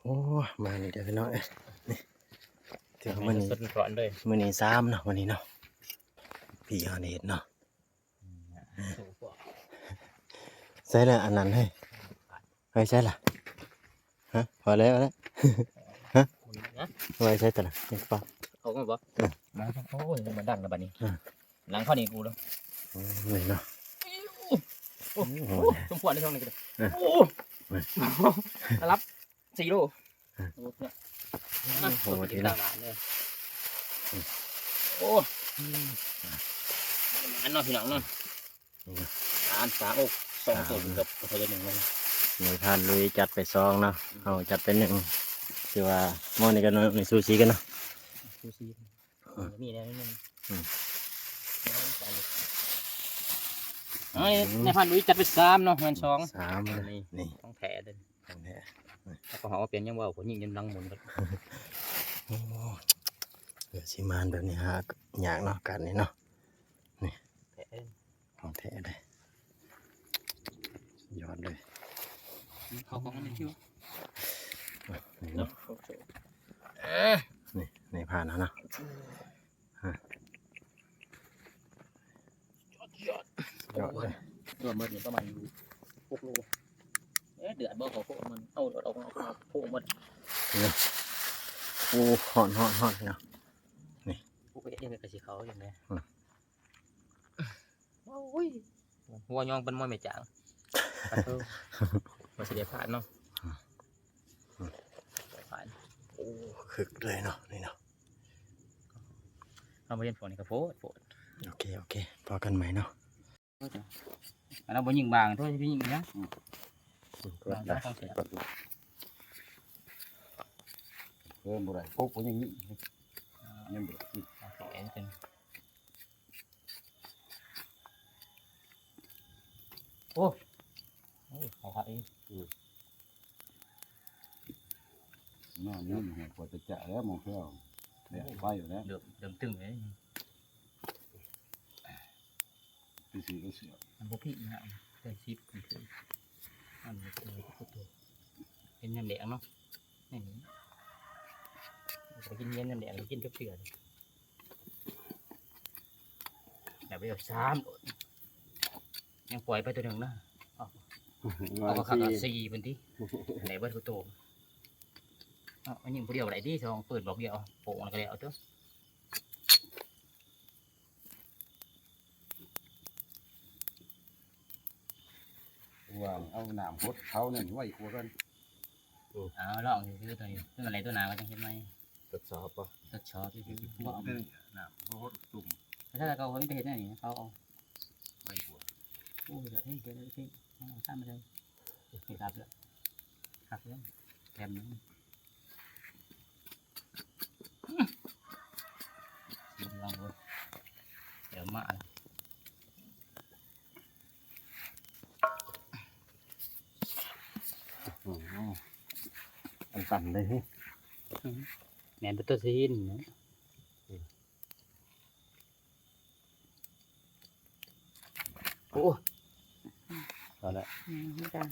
ໂອ້ ມານີ້ເດີພີ່ນ້ອງເອີຍ ນີ້ ຖືວ່າມື້ນີ້ ສົດໆຮ້ອນໆເລີຍ ມື້ນີ້ສາມເນາະ ມື້ນີ້ເນາະ ພີ່ເຮົານີ້ເຮັດເນາະ ໃສ່ລະອັນນັ້ນເຮີ້ຍ ເຮີ້ຍ ໃສ່ລະ ຮະ ພໍແລ້ວ ພໍແລ້ວ ຮະ ໄວ້ໃສ່ຕະລະ ນີ້ປະ ເອົາມາບໍ່ ເອີ ມາ ໂອ້ຍ ມັນດັງລະບາດນີ້ ເອີ ຫຼັງເຂົານີ້ກູເດີ ໂອ້ຍເນາະ ໂອ້ ໂອ້ ສົມຄວນໃນຊ່ວງນີ້ກໍໄດ້ ເອີ ໂອ້ ລະດັບສີ່ໂລ ເອີ ໂອ້ ໂຫ ໂຫດຢູ່ນະ ໂອ້ ມັນເນາະ ພີ່ນ້ອງເນາະ ອາຫານປາ ໂອ້ ສອງໂຕເກືອບ ເຂົາຈະໜຶ່ງເນາະ ນາຍພານລຸຍຈັດໄປສອງເນາະ ເຮົາຈັດໄປໜຶ່ງ ຖືວ່າໝໍ້ນີ້ກັນເນາະ ນີ້ສູສີກັນເນາະ ສູສີ ເອີ ມີແນວໜຶ່ງ ອືມ ເອີ ນາຍພານລຸຍຈັດໄປສາມເນາະ ແມ່ນສອງ ສາມ ນີ້ ນີ້ ຂອງແທ້ເດ້ ຂອງແທ້ ເອົາເຂົ້າຫອມມາປ່ຽນ ຍັງເວົ້າ ຜູ້ຍິງຈົນຫຼັງໝຸນ ໂອ້ ເກີດຊິມາແບບນີ້ຫາຍາກເນາະ ການນີ້ເນາະ ນີ້ ແທ້ເດ້ ຂອງແທ້ເດ້ ຍອດເລີຍ ເຂົ້າຂອງມັນນີ້ ນີ້ເນາະ ເອີ ນີ້ ນາຍພານເຮົາເນາະ ຍອດ ຍອດເລີຍ ໂອ້ຍ ລວມໝົດນີ້ປະມານຫົກໂລ ເອີ ເດືອດບໍ່ ເຂົ້າໂພກມັນ ເອົາ ເອົາ ເອົາ ເອົາໂພກໝົດ ນີ້ເນາະ ໂອ້ ຮ້ອນ ຮ້ອນ ຮ້ອນເນາະ ນີ້ ໂອ້ຍ ເຮັດຈັ່ງໃດກໍຊິເຂົ້າຈັ່ງໃດ ອືມ ໂອ້ຍ ຫົວຍອງເປັນມອຍແມ່ຈາງ ປະໂທ ວ່າຊິໄດ້ຜ່ານເນາະ ຜ່ານ ໂອ້ ຄຶກເລີຍເນາະ ນີ້ເນາະ ເຮົາບໍ່ເຫັນພວກນີ້ກໍໂພດ ໂພດ ໂອເຄ ໂອເຄ ພໍກັນໃໝ່ເນາະ ລາວບໍ່ຍິງບາງ ໂທດ ຊິໄປຍິງຫຍັງ ອືມ ກວດໄດ້ ກວດໄດ້ ເອີ ບໍ່ໄດ້ ໂພກກໍຍັງຍິງ ຍັງບໍ່ໄດ້ ໂອ້ ໂອ້ ເຂົ້າຄັກອີກ ອືມ ນອນຢູ່ ຫົວຈະຈະແລ້ວ ມອງແຂ້ວ ແດດໄຟຢູ່ແລ້ວ ເລີ່ມ ເລີ່ມຕຶງເລີຍ ຄືຊິໄດ້ເສືອ ມັນບໍ່ພີກນະ ໄດ້ສິບ ມັນຄື ອັນນີ້ຄືໂຕ ເປັນຍາມແລງເນາະ ນີ້ ໄປກິນເຢັນຍາມແລງ ໄປກິນກັບເສືອ ໄດ້ໄປສາມໂລດ ຍັງປ່ອຍໄປໂຕໜຶ່ງນະ ເອົາ ເອົາຄັກໆ ສີ່ພຸ້ນຕິ ໄດ້ເບິດທຸກໂຕ ເອົາ ຍິງຜູ້ດຽວກໍໄດ້ຕິ ສອງປືນບອກດຽວ ໂປ່ງແລ້ວກໍແລ້ວເຕີ ວ່າເອົານ້ຳຫົດເຂົານັ້ນໄວ້ກວ່າກັນ ເອົາລອງຊື່ໆ ຕົວນີ້ ຕົວນັ້ນແຫຼະ ຕົວໜ້າກໍຈັ່ງເຮັດໃໝ່ ທົດສອບບໍ່ ທົດສອບຊື່ໆ ບໍ່ເອົານ້ຳຫົດຈຸ່ມ ແຕ່ຖ້າເຂົາເຮັດແນວນີ້ ເຂົາເອົາໄວ້ກວ່າ ໂອ້ຍ ເຮັດໃຫ້ເກີດເປັນ ເອົາຊ້ຳມາເລີຍ ເຮັດຄັກເລີຍ ຄັກເລີຍ ແຖມໜຶ່ງ ລອງເບິ່ງ ດຽວມາ ອືມ ອັນຕັນເລີຍ ອືມ ແມ່ນເປັນຕົ້ນຊະຫີນນະ ອືມ ໂອ້ ພໍແລ້ວ ອືມ ດັງ